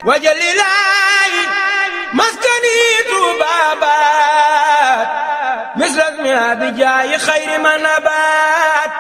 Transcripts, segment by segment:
wajalilaayi maskani tuubaabaat misrasmi abijaayi xayri manabaat.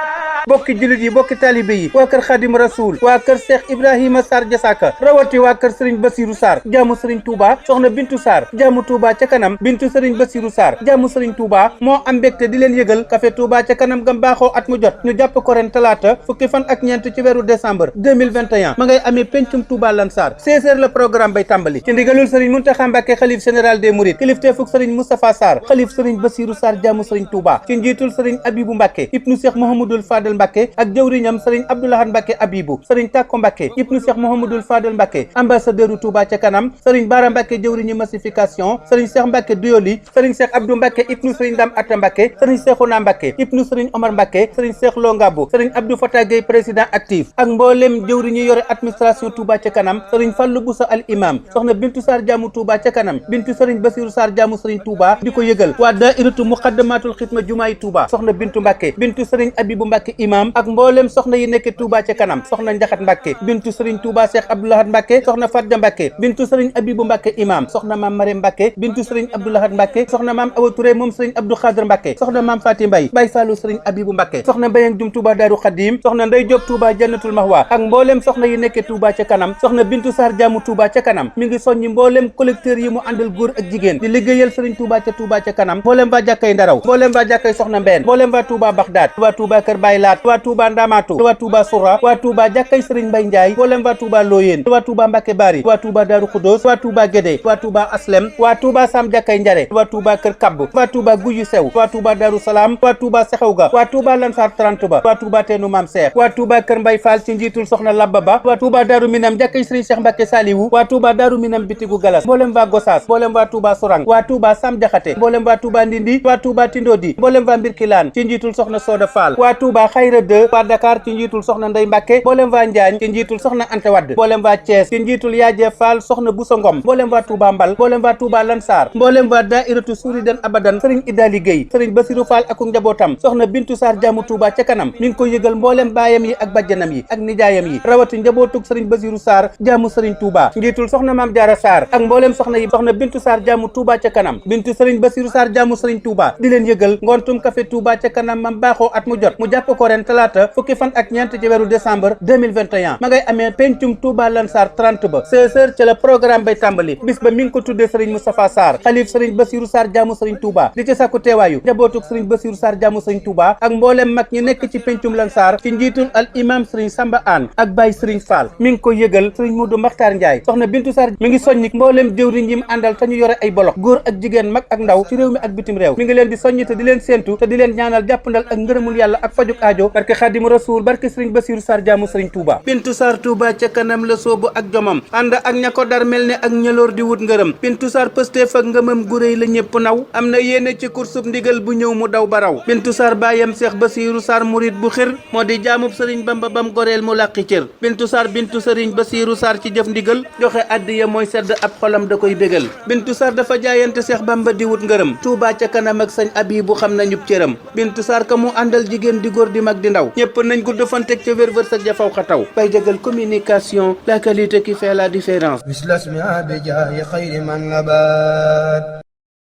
bokki jullit yi bokki taalibe yi waa kër Xaadim Rasuul waa kër Cheikh Ibrahima Sarr Jasaka rawati waa kër Serigne Bassirou Sarr jaamu Serigne Touba soxna Bintu Sarr jaamu Touba ca kanam Bintu Serigne Bassirou Sarr jaamu Serigne Touba moo am mbégte di leen yëgal café Touba ca kanam gam baaxoo at mu jot ñu jàpp ko ren talaata fukki fan ak ñeent ci weeru décembre 2021 ma ngay amee pencum Touba Lansar 16h la programme bay tàmbali ci ndigalul Serigne Mountakha Mbacké xalif général des Mourides kilifteefug Serigne Moustapha Sarr xalif Serigne Bassirou Sarr jaamu Serigne Touba ci njiitul Serigne Abibou Mbacké ibnu Cheikh Mouhamadoul Fadel Mbacké ak jëwriñam Serigne Abdoulahad Mbacké Abibou Serigne Takko Mbacké ibnu Cheikh Mouhamadoul Fadel Mbacké ambassadeur u Touba ca kanam Serigne Bara Mbacké jëwriñu massification Serigne Cheikh Mbacké Duyoli Serigne Cheikh Abdou Mbacké ibnu Serigne Dame Atta Mbacké Serigne Cheikhouna Mbacké ibnu Serigne Omar Mbacké Serigne Cheikh Lo Ngabou Serigne Abdou Fatah Gueye président actif ak mboolem jëwriñu yore administration Touba ca kanam Serigne Fallou Boussa al imam soxna Bintu Sarr jaamu Touba ca kanam Bintu Serigne Bassirou Sarr jaamu Serigne Touba di ko yëgal waa dairatu muqaddamatul xidma jumaay Touba soxna Bintu Mbacké Bintu Serigne Abibou Mbacké imam ak mboolem soxna yi nekk Touba ca kanam soxna Njaxat Mbacké Bintu Serigne Touba Cheikh Abdoulahad Mbacké soxna Fadja Mbacké Bintu Serigne Abibou Mbacké imam soxna Mame Marème Mbacké Bintu Serigne Abdoulahad Mbacké soxna Mame Awa Touré moom Serigne Abdou Khadr Mbacké soxna Mame Faty Mbaye Baye Fallou Serigne Abibou Mbacké soxna Mbayang Dum Touba Darou Khadim soxna Ndey Diop Touba Jannatul Mahwa ak mboolem soxna yi nekk Touba ca kanam soxna Bintu Sarr jaamu Touba ca kanam mi ngi soññi mboolem collecteurs yi mu àndal góor ak jigéen di liggéeyal Serigne Touba ca kanam mboolem ba jàkkay Ndaraw mboolem ba jàkkay soxna Mbène mboolem ba Touba Bagdad waa Touba Kër Baye Laat waa Touba Ndamatu waa Touba Soura waa Touba jàkkay Serigne Mbaye Ndiaye mboolem waa Touba Loyeen waa Touba Mbacké Bari waa Touba Darou Khoudoss waa Touba Guédé waa Touba Aslem waa Touba Sam jàkkay Njare waa Touba Kër Kabb waa Touba Guyu Sew waa Touba Darou Salam waa Touba Sexewga waa Touba Lansar 30 ba waa Touba Teenu Mam Cheikh waa Touba Kër Mbay Fall ci njiitul soxna Labba Ba waa Touba Darou Minam jàkkay Serigne Cheikh Mbacké Saliwu waa Touba Darou Minam bitigu Galas mboolem waa Gossas mboolem waa Touba Sourang waa Touba Sam Jaxate mboolem waa Touba Ndindi waa Touba Tindodi mboolem waa Mbirkilaan ci njiitul soxna Soda Fall waa Touba Xayra 2 waa Dakar ci njiitul soxna Ndey Mbacké mboolem waa Njaañ ci njiitul soxna Anta Wadd mboolem waa Thiès ci njiitul Yaaje Fall soxna Boussa Ngom mboolem waa Touba Mbal mboolem waa Touba Lansar mboolem waa Dairatu Souridan Abadan Serigne Idali Gueye Serigne Bassirou Fall ak njabootam soxna Bintu Sarr jaamu Touba ca kanam mi ngi ko yëgal mboolem baayam yi ak bajjanam yi ak nijaayam yi rawati njabootug Serigne Bassirou Sarr jaamu Serigne Touba njiitul soxna Mame Diarra Sarr ak mboolem soxna yi soxna Bintu Sarr jaamu Touba ca kanam Bintu Serigne Bassirou Sarr jaamu Serigne Touba di leen yëgal ngontum café Touba ca kanam mam baaxoo at mu jot mu jàpp ko ren talaata fukki fan ak ñeent ci weeru décembre 2021 ma ngay amee pencum Touba Lansar 30 ba 16h ca la programme bay tàmbali bis ba mi ngi ko tuddee Serigne Moustapha Sarr xalif Serigne Bassirou Sarr jaamu Serigne Touba di ci sàkku teewaayu njabootug Serigne Bassirou Sarr jaamu Serigne Touba ak mboolem mag ñi nekk ci pencum Lansar ci njiitul al imam Serigne Samba Anne ak Baye Serigne Fall mi ngi ko yëgal Serigne Modou Makhtar Ndiaye soxna Bintu Sarr mi ngi soññi mboolem jëwriñ yi mu àndal te ñu yore ay bolox góor ak jigéen mag ak ndaw ci réew mi ak bitim réew mi ngi leen di soññi te di leen séentu te di leen ñaanal jàppandal ak ngërëmul yàlla ak fajuk aajo barke Xaadimu Rasuul barke Serigne Bassirou Sarr jaamu Serigne Touba Bintu Sarr Touba ca kanam la soobu ak jomam ànd ak ña ko dar mel ne ak ñëloor di wut ngërëm Bintu Sarr pësteef ak ngëmam gu réy la ñëpp naw am na yéene ci kursub ndigal bu ñëw mu daw baraw Bintu Sarr baayam Cheikh Bassirou Sarr murid bu xir moo di jaamub Serigne Bamba bam goreel mu làqi cër Bintu Sarr bintu Serigne Bassirou Sarr ci jëf ndigal joxe addiya mooy sedd ab xolam da koy bégal Bintu Sarr dafa jaayante Cheikh Bamba di wut ngërëm Touba ca kanam ak sëñ Abibu xam nañu cëram Bintu Sarr ka mu àndal jigéen di góor di mag di ndaw ñëpp nañ gudd fanteg ca wér wërsëg ja faw xataw bay jagal communication la qualité qui fait la différence.